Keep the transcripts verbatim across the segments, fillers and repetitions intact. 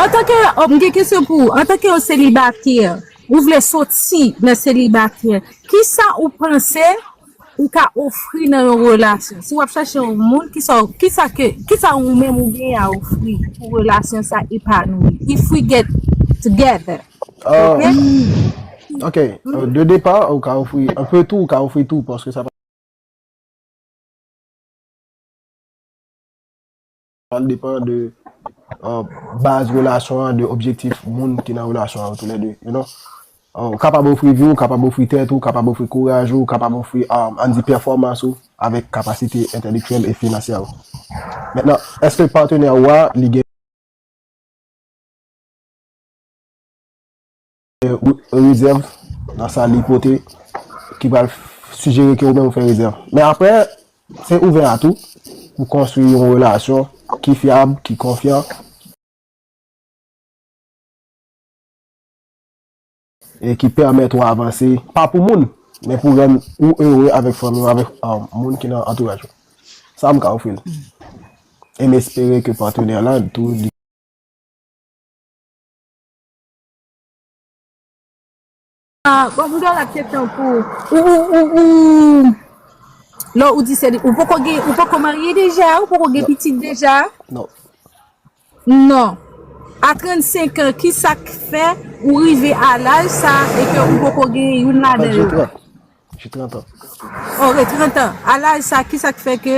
Antanke, oh, m gen kesyon pou ou. Antanke yon selibatè, ou vle soti nan selibatè, kisa ou panse ou ka ofri nan yon relasyon? Si w ap chache yon moun, kisa, kisa ke, kisa ou menm ou gen a ofri pou relasyon sa epanoui? If we get together. Ah, ok? Ok, euh, de départ, ou ka ofri un peu tout, ou ka ofri tout, paske sa pral depann de, euh, baz relasyon an, de objektif moun ki nan relasyon an, tou lè de, you know. Euh, ou kapab ofri vi w, ou kapab ofri tèt ou, ou kapab ofri kouraj ou, ou kapab ofri, euh, ann di pèfòmans ou, avèk kapasite entèlektyèl e finansyè ou. Mentnan, èske patnè ou a, li gen rezèv nan sa li pote ki pral sijere ke ou menm ou fè rezèv. Men apre, se ouvè a tou pou konstwi yon relasyon ki fyab, ki konfyan e ki pèmèt ou avanse, pa pou moun, men pou rann ou ere avèk fanmi w, avèk, um, moun ki nan antouraj ou. Sa m ka ofri l. E m espere ke patnè la tou li Ah, bon, m gen yon lòt kesyon pou ou. Ou, ou, ou, ou, lè ou di se li, ou poko gen, ou poko marye deja, ou poko gen pitit deja? Non. Non. A trannsenk an, ki sa k fè ou rive a laj sa e ke ou poko gen youn ladan yo? J'ai trente. J'ai trente ans. Ok, trant an. A laj sa, ki sa k fè ke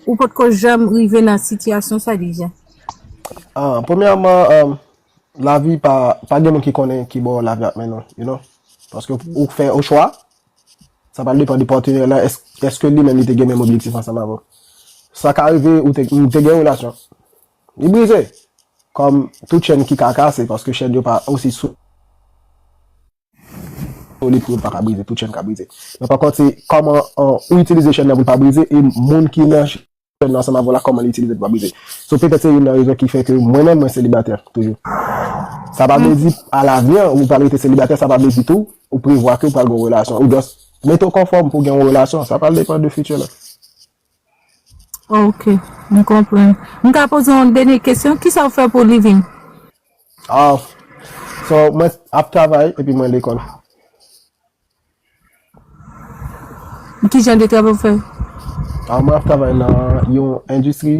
ou potko janm rive nan sitiyasyon sa deja? Ah, premyèman, um, lavi pa, pa gen moun ki konnen ki bò lavi ap mennen w, you know. Paske ou fè yon chwa, sa pral depann de patnè la, èske, èske li menm li te gen menm objektif ansanm avè w. Sa ka rive, ou te, ou te gen yon relasyon. Li brize. Kòm tout chèn ki ka kase, paske chèn yo pa osi solid pou yo pa ka brize, tout chèn ka brize. Men pa kont, se kòman, uh, ou itilize chèn nan pou l pa brize, e moun ki nan chèn nan ansanm avè w la, kòman li itilize l pou pa brize. So, petèt se youn nan rezon ki fè ke mwen menm, mwen selibatè toujou. Sa pa vle di, alavni, ou pral rete selibatè, sa pa vle di tou, ou prevwa ke ou pral gen yon relasyon. Ou just mete w konfòm pou w gen yon relasyon, sa pral depann de future la. Ok, m konprann. M ka poze yon dènye kesyon, kisa w fè pou living? Ah, so, mwen ap travay epi mwen lekòl. Ki jan de travay w fè? Ah, mwen ap travay nan yon endistri,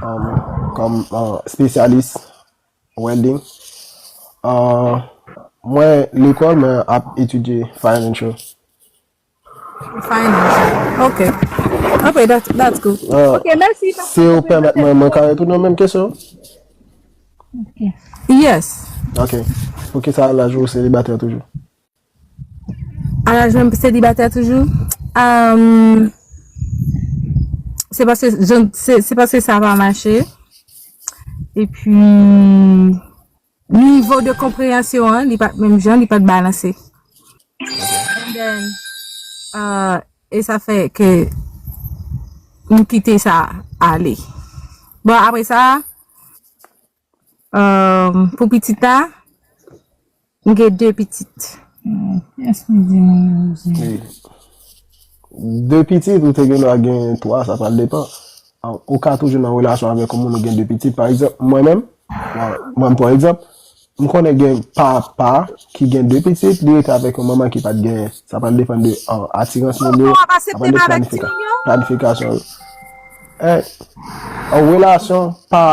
um, kòm, uh, espesyalis welding. Uh, mwen lekòl, mwen ap etidye financial. Finance. Ok. Ok, that's, that's good. Ah, ok, mèsi. Si ou pèmèt mwen, mwen ka retounen menm kesyon? Ok. Yes. Ok. Poukisa a laj ou selibatè toujou? A laj mwen selibatè toujou? Um, se paske, jan, se, se paske sa pa mache. Epi, nivo de konpreyansyon an, li pa t menm jan, li pa t balanse. And then, uh, e sa fè ke m kite sa ale. Bon, apre sa, um, pou pitit la, m gen de pitit. Hmm, eskize mwen, Jose. Wi. De pitit, ou te gen dwa gen twa, sa pral depann. Ah, ou ka toujou nan relasyon avèk yon moun ou gen de pitit. Pa egzanp, mwen menm, ah, mwen, pa egzanp, m konnen gen papa ki gen de pitit, li rete avèk yon manman ki pa t genyen. Sa pral depann de, ah, atirans moun yo, sa pral de planifika-, planifikasyon yo. Eh, an relasyon pa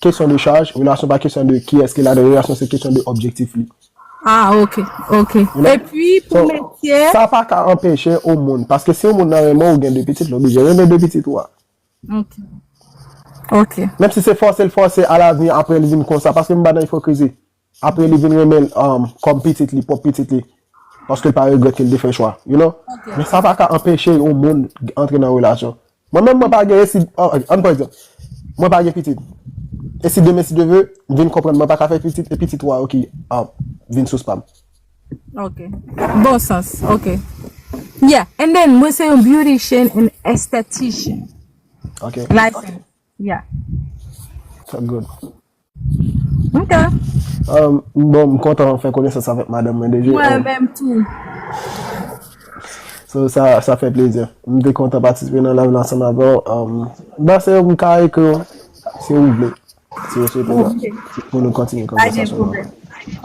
kesyon de chaj, relasyon pa kesyon de kiyès ki ladan, relasyon se kesyon de objektif li. Ah, ok, ok. You know? Epi, pou metye. Sa pa ka anpeche yon moun, paske si yon moun nan renmen w, ou gen de pitit, li oblije renmen de pitit ou a. Ok. Ok. Menm si se fòse l fòse, alavni, apre li vin konsa, paske m pa nan ipokrizi. Apre li vin renmen l, um, kòm pitit li, pwòp pitit li. Paske l pa regrèt ke l te fè chwa, you know? Ok. Men sa pa ka anpeche yon moun antre nan relasyon. Mwen menm, mwen pa gen, e si, oh, ann pran egzanp. Mwen pa gen pitit. E si demen, si Dye vle, m vin konprann mwen pa ka fè pitit, e pitit ou a yo ki, ah, vin sous pa m. Ok. Bon sans, ok. Yeah, and then, mwen se yon beautician and esthetician. Ok. License. Yeah. So good. Ok. Um, bon, m kontan fè konesans avèk madanm mwen deja. Mwen menm tou. So, sa, sa fè plezi. M te kontan patisipe nan live la ansanm avè w. Um, m panse m ka ekri w, si w vle. Si w swete, pou nou kontinye konvèsasyon nan.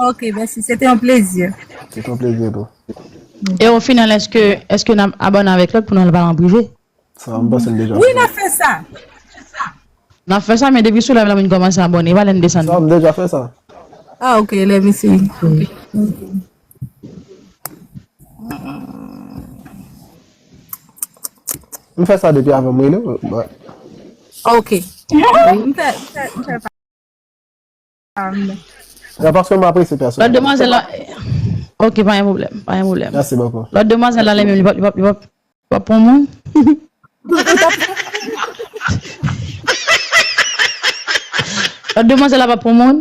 Ok, mèsi. Se te yon plezi. Se te yon plezi tou. E o final, èske èske n ap abòne avèk lòt pou nou al pale an prive? Sa, m panse m deja. Wi, n ap fè sa. N ap fè sa, men depi sou live la moun kòmanse abòne, pa lè n desann. Sa, m deja fè sa. Ah, ok, let me see. M fè sa depi avan m rele w. Ok. M fè, m fè, m fè pa. Ya, paske m apresye pèsonèl. Lòt demwazèl la. Ok, pa gen pwoblèm, pa gen pwoblèm. Mèsi bokou. Lòt demwazèl la, li menm, li p ap, li p ap, li p ap, li p ap pran moun. Lòt demwazèl la p ap pran moun.